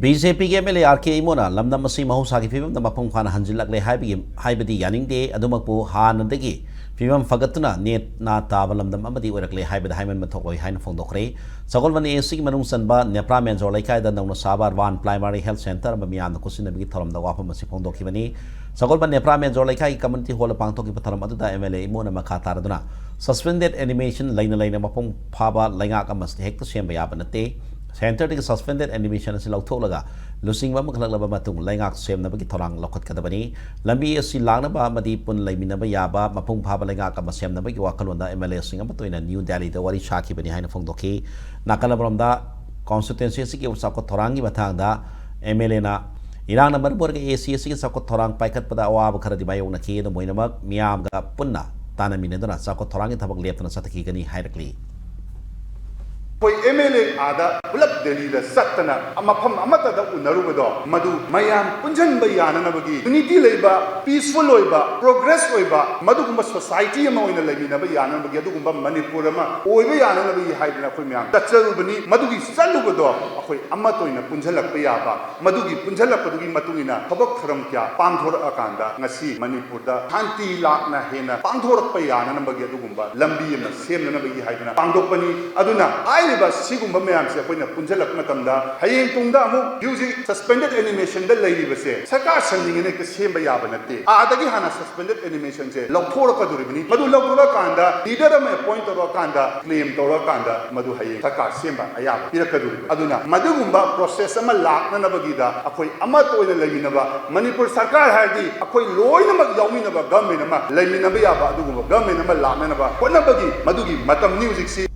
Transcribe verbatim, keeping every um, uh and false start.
B J ꯄꯤꯒꯤ M L A R ꯀꯦ ꯏꯃꯣꯅ ꯂꯝꯗꯝ ꯑꯁꯤ ꯃꯍꯧꯁꯥꯒꯤ ꯐꯤꯕꯝꯗ ꯃꯄꯨꯡ ꯐꯥꯅ ꯍꯟꯖꯤꯜꯂꯛꯂꯦ ꯍꯥꯏꯕꯒꯤ, ꯍꯥꯏꯕꯗꯤ ꯌꯥꯅꯤꯡꯗꯦ, ꯑꯗꯨꯃꯛꯄꯨ ꯍꯥꯟꯅꯗꯒꯤ ꯐꯤꯕꯝ ꯐꯒꯠꯇꯨꯅ ꯅꯦꯅꯥ ꯇꯥꯕ ꯂꯝꯗꯝ ꯑꯃꯗꯤ ꯑꯣꯏꯔꯛꯂꯦ ꯍꯥꯏꯕꯗ ꯍꯥꯏꯃꯟꯕ ꯊꯣꯛꯂꯣꯏ ꯍꯥꯏꯅ ꯐꯣꯡꯗꯣꯛꯈ꯭ꯔꯦ꯫ ꯁꯒꯣꯜꯕꯟ ꯑꯦ ꯑꯦꯁ ꯁꯤꯒꯤ ꯃꯅꯨꯡ ꯆꯟꯕ ꯅꯦꯄ꯭ꯔꯥ ꯃꯦꯟꯖꯣꯔ ꯂꯩꯀꯥꯏꯗ ꯅꯧꯅ ꯁꯥꯕ ꯑꯔꯕꯥꯟ ꯄ꯭ꯔꯥꯏꯃꯥꯔꯤ ꯍꯦꯜꯊ ꯁꯦꯟꯇꯔ ꯑꯃ ꯃꯤꯌꯥꯝꯅ ꯈꯨꯠꯁꯤꯟꯅꯕꯒꯤ ꯊꯧꯔꯝꯗ ꯋꯥꯐꯝ ꯑꯁꯤ ꯐꯣꯡꯗꯣꯛꯈꯤꯕꯅꯤ꯫ ꯁꯒꯣꯜꯕꯟ ꯅꯦꯄ꯭ꯔꯥ ꯃꯦꯟꯖꯣꯔ ꯂꯩꯀꯥꯏꯒꯤ ꯀꯝꯃ꯭ꯌꯨꯅꯤꯇꯤ ꯍꯣꯜꯗ ꯄꯥꯡꯊꯣꯛꯈꯤꯕ ꯊꯧꯔꯝ ꯑꯗꯨꯗ ꯑꯦꯝ ꯑꯦꯜ ꯑꯦ ꯏꯃꯣꯅ ꯃꯈꯥ ꯇꯥꯔꯗꯨꯅ, "ꯁꯁꯄꯦꯟꯗꯦꯗ ꯑꯦꯅꯤꯃꯦꯁꯟ ꯂꯩꯅ ꯂꯩꯅ ꯃꯄꯨꯡ ꯐꯥꯕ ꯂꯩꯉꯥꯛ ꯑꯃ ꯍꯦꯛꯇ ꯁꯦꯝꯕ ꯌꯥꯕ ꯅꯠꯇꯦ꯫ ꯁꯦꯟꯇꯔꯗꯒꯤ ꯁꯁꯄꯦꯟꯗꯦꯗ ꯑꯦꯅꯤꯃꯦꯁꯟ ꯑꯁꯤ ꯂꯧꯊꯣꯛꯂꯒ ꯂꯨꯆꯤꯡꯕ ꯑꯃ ꯈꯜꯂꯛꯂꯕ ꯃꯇꯨꯡ ꯂꯩꯉꯥꯛ ꯁꯦꯝꯅꯕꯒꯤ ꯊꯧꯔꯥꯡ ꯂꯧꯈꯠꯀꯗꯕꯅꯤ꯫ ꯂꯝꯕꯤ ꯑꯁꯤ ꯂꯥꯛꯅꯕ ꯑꯃꯗꯤ ꯄꯨꯟꯅ ꯂꯩꯃꯤꯟꯅꯕ ꯌꯥꯕ ꯃꯄꯨꯡ ꯐꯥꯕ ꯂꯩꯉꯥꯛ ꯑꯃ ꯁꯦꯝꯅꯕꯒꯤ ꯋꯥꯈꯜꯂꯣꯟꯗ ꯑꯦꯝ ꯑꯦꯜ ꯑꯦꯁꯤꯡ ꯑꯃꯠꯇ ꯑꯣꯏꯅ ꯅ꯭ꯌꯨ ꯗꯦꯜꯂꯤꯗ ꯋꯥꯔꯤ ꯁꯥꯈꯤꯕꯅꯤ" ꯍꯥꯏꯅ ꯐꯣꯡꯗꯣꯛꯈꯤ꯫ ꯅꯥꯀꯜ ꯑꯃꯔꯣꯝꯗ, ꯀꯣꯟꯁꯇꯤꯇ꯭ꯋꯦꯟꯁꯤ ꯑꯁꯤꯒꯤ ꯆꯥꯎꯈꯠ ꯊꯧꯔꯥꯡꯒꯤ ꯃꯇꯥꯡꯗ ꯑꯦꯝ ꯑꯦꯜ ꯑꯦꯅ, "ꯏꯔꯥꯡꯅ ꯃꯔꯝ ꯑꯣꯏꯔꯒ ꯑꯦ ꯁꯤ ꯑꯁꯤꯒꯤ ꯆꯥꯎꯈꯠ ꯊꯧꯔꯥꯡ ꯄꯥꯏꯈꯠꯄꯗ ꯑꯋꯥꯕ ꯈꯔꯗꯤ ꯃꯥꯌꯣꯛꯅꯈꯤ, ꯑꯗꯨꯕꯨ ꯑꯣꯏꯅꯃꯛ ꯃꯤꯌꯥꯝꯒ ꯄꯨꯟꯅ ꯇꯥꯟꯅꯃꯤꯟꯅꯗꯨꯅ ꯆꯥꯎꯈꯠ ꯊꯧꯔꯥꯡꯒꯤ ꯊꯕꯛ ꯂꯦꯞꯇꯅ ꯆꯠꯊꯈꯤꯒꯅꯤ" ꯍꯥꯏꯔꯛꯂꯤ꯫ ꯑꯩꯈꯣꯏ ꯑꯦꯝ ꯑꯦꯜ ꯑꯦ ꯑꯥꯗ ꯄꯨꯂꯞ ꯗꯦꯜꯂꯤꯗ ꯆꯠꯇꯅ ꯃꯐꯝ ꯑꯃꯠꯇꯗ ꯎꯅꯔꯨꯕꯗꯣ, ꯃꯗꯨ ꯃꯌꯥꯝ ꯄꯨꯟꯁꯤꯟꯕ ꯌꯥꯅꯅꯕꯒꯤ, ꯌꯨꯅꯤꯇꯤ ꯂꯩꯕ, ꯄꯤꯁꯐꯨꯜ ꯑꯣꯏꯕ, ꯄ꯭ꯔꯣꯒ꯭ꯔꯦꯁ ꯑꯣꯏꯕ, ꯃꯗꯨꯒꯨꯝꯕ ꯁꯣꯁꯥꯏꯇꯤ ꯑꯃ ꯑꯣꯏꯅ ꯂꯩꯃꯤꯟꯅꯕ ꯌꯥꯅꯅꯕꯒꯤ, ꯑꯗꯨꯒꯨꯝꯕ ꯃꯅꯤꯄꯨꯔ ꯑꯃ ꯑꯣꯏꯕ ꯌꯥꯅꯅꯕꯒꯤ ꯍꯥꯏꯗꯅ ꯑꯩꯈꯣꯏ ꯃꯌꯥꯝ ꯆꯠꯆꯔꯨꯕꯅꯤ꯫ ꯃꯗꯨꯒꯤ ꯆꯠꯂꯨꯕꯗꯣ ꯑꯩꯈꯣꯏ ꯑꯃꯠꯇ ꯑꯣꯏꯅ ꯄꯨꯟꯁꯤꯜꯂꯛꯄ ꯌꯥꯕ, ꯃꯗꯨꯒꯤ ꯄꯨꯟꯁꯤꯜꯂꯛꯄꯗꯨꯒꯤ ꯃꯇꯨꯡ ꯏꯟꯅ ꯊꯕꯛ ꯊꯧꯔꯝ ꯀꯌꯥ ꯄꯥꯡꯊꯣꯔꯛꯑꯀꯥꯟꯗ ꯉꯁꯤ ꯃꯅꯤꯄꯨꯔꯗ ꯁꯥꯟꯇꯤ ꯂꯥꯛꯅ ꯍꯦꯟꯅ ꯄꯥꯡꯊꯣꯔꯛꯄ ꯌꯥꯅꯅꯕꯒꯤ ꯑꯗꯨꯒꯨꯝꯕ ꯂꯝꯕꯤ ꯑꯃ ꯁꯦꯝꯅꯅꯕꯒꯤ ꯍꯥꯏꯗꯅ ꯄꯥꯡꯊꯣꯛꯄꯅꯤ꯫ ꯑꯗꯨꯅ ꯍꯥꯏꯔꯤꯕ ꯁꯤꯒꯨꯝꯕ ꯃꯌꯥꯝꯁꯦ ꯑꯩꯈꯣꯏꯅ ꯄꯨꯟꯁꯤꯜꯂꯛꯄ ꯃꯇꯝꯗ ꯍꯌꯦꯡ ꯇꯨꯡꯗ ꯑꯃꯨꯛ ꯍꯧꯖꯤꯛ ꯍꯧꯖꯤꯛ ꯁꯁꯄꯦꯟꯗꯦꯗ ꯑꯦꯅꯤꯃꯦꯁꯟꯗ ꯂꯩꯔꯤꯕꯁꯦ ꯁꯔꯀꯥꯔ ꯁꯟꯅꯤꯡꯉꯦꯅ ꯍꯦꯛꯇ ꯁꯦꯝꯕ ꯌꯥꯕ ꯅꯠꯇꯦ꯫ ꯑꯥꯗꯒꯤ ꯍꯥꯟꯅ ꯁꯁꯄꯦꯟꯗꯦꯗ ꯑꯦꯅꯤꯃꯦꯁꯟꯁꯦ ꯂꯧꯊꯣꯔꯛꯀꯗꯣꯔꯤꯕꯅꯤ꯫ ꯃꯗꯨ ꯂꯧꯊꯣꯔꯛꯑꯀꯥꯟꯗ ꯂꯤꯗꯔ ꯑꯃ ꯑꯦꯄꯣꯏꯟ ꯇꯧꯔꯛꯑꯀꯥꯟꯗ ꯀ꯭ꯂꯦꯝ ꯇꯧꯔꯛꯑꯀꯥꯟꯗ ꯃꯗꯨ ꯍꯌꯦꯡ ꯁꯔꯀꯥꯔ ꯁꯦꯝꯕ ꯑꯌꯥꯕ ꯄꯤꯔꯛꯀꯗꯣꯔꯤꯕꯅꯤ꯫ ꯑꯗꯨꯅ ꯃꯗꯨꯒꯨꯝꯕ ꯄ꯭ꯔꯣꯁꯦꯁ ꯑꯃ ꯂꯥꯛꯅꯅꯕꯒꯤꯗ ꯑꯩꯈꯣꯏ ꯑꯃꯠꯇ ꯑꯣꯏꯅ ꯂꯩꯃꯤꯟꯅꯕ, ꯃꯅꯤꯄꯨꯔ ꯁꯔꯀꯥꯔ ꯍꯥꯏꯔꯗꯤ ꯑꯩꯈꯣꯏ ꯂꯣꯏꯅꯃꯛ ꯌꯥꯎꯃꯤꯟꯅꯕ ꯒꯚꯔꯟꯃꯦꯟ ꯑꯃ ꯂꯩꯃꯤꯟꯅꯕ ꯌꯥꯕ ꯑꯗꯨꯒꯨꯝꯕ ꯒꯚꯔꯟꯃꯦꯟ ꯑꯃ ꯂꯥꯛꯅꯅꯕ ꯍꯣꯠꯅꯕꯒꯤ ꯃꯗꯨꯒꯤ ꯃꯇꯝꯅꯤ ꯍꯧꯖꯤꯛꯁꯤ꯫